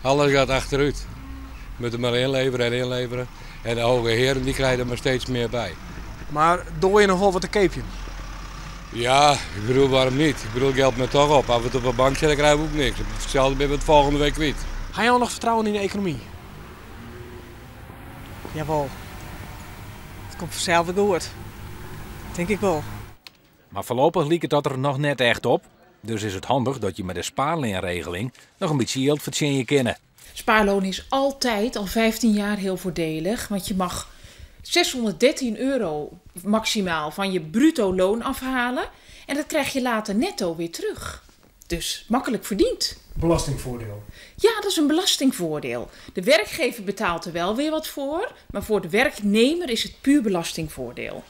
Alles gaat achteruit. We moeten maar inleveren en inleveren. En de hoge heren die krijgen er maar steeds meer bij. Mar doar je noch wol wat te keapjen? Ja, ik bedoel, waarom niet? Ik bedoel, geld me toch op. Als we het op de bank zetten, krijgen we ook niks. Hetzelfde ben we het volgende week kwijt. Ha jo noch fertrouwen yn de ekonomy? Jawol. It komt fansels wer goed. Tink ik wol. Mar foarlopich liket dat der noch net echt op. Dus is it handich dat je mei de spaarleanregeling noch in bytsje jild fertsjinje kinne. Spaarloon is altijd al 15 jaar heel voordelig, want je mag €613 maximaal van je bruto loon afhalen en dat krijg je later netto weer terug. Dus makkelijk verdiend. Belastingvoordeel? Ja, dat is een belastingvoordeel. De werkgever betaalt er wel weer wat voor, maar voor de werknemer is het puur belastingvoordeel.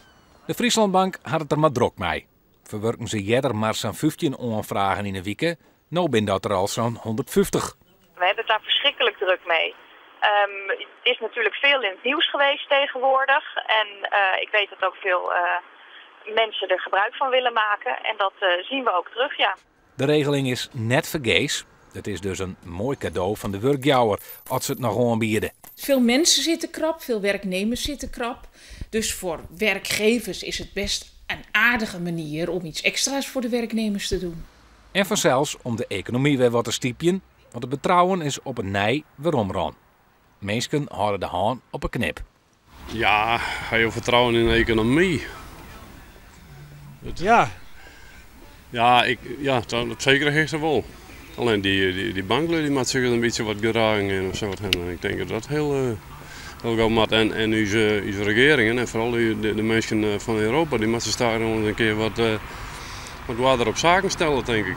De Friesland Bank hat it der mar drok mei. Ferwurken se earder mar sa'n 15 oanfragen yn 'e wike, no binne dat der al sa'n 150. We hebben het daar verschrikkelijk druk mee. Het is natuurlijk veel in het nieuws geweest tegenwoordig. En ik weet dat ook veel mensen er gebruik van willen maken. En dat zien we ook terug, ja. De regeling is net fergees. It is dus in moai kado fan de wurkjouwer as se it noch oanbiede. Veel mensen zitten krap, veel werknemers zitten krap. Dus voor werkgevers is het best een aardige manier om iets extra's voor de werknemers te doen. En fansels om de ekonomy wer wat te stypjen, want it betrouwen is op 'e nij weromrûn. Minsken hâlde de hân op 'e knip. Ja, ha jo fertrouwen yn de ekonomy? Ja. Ja, ik, ja, op sekere hichte wol. Allinnich dy banklju dy moatte seker in bytsje wat gedraging en of sa wat hawwe. Ik tink dat dat hiel, hiel gau moat. En ús regearingen en foaral de minsken fan Europa, dy moatte stadichoan in kear wat oarder op saken stelle, tink ik.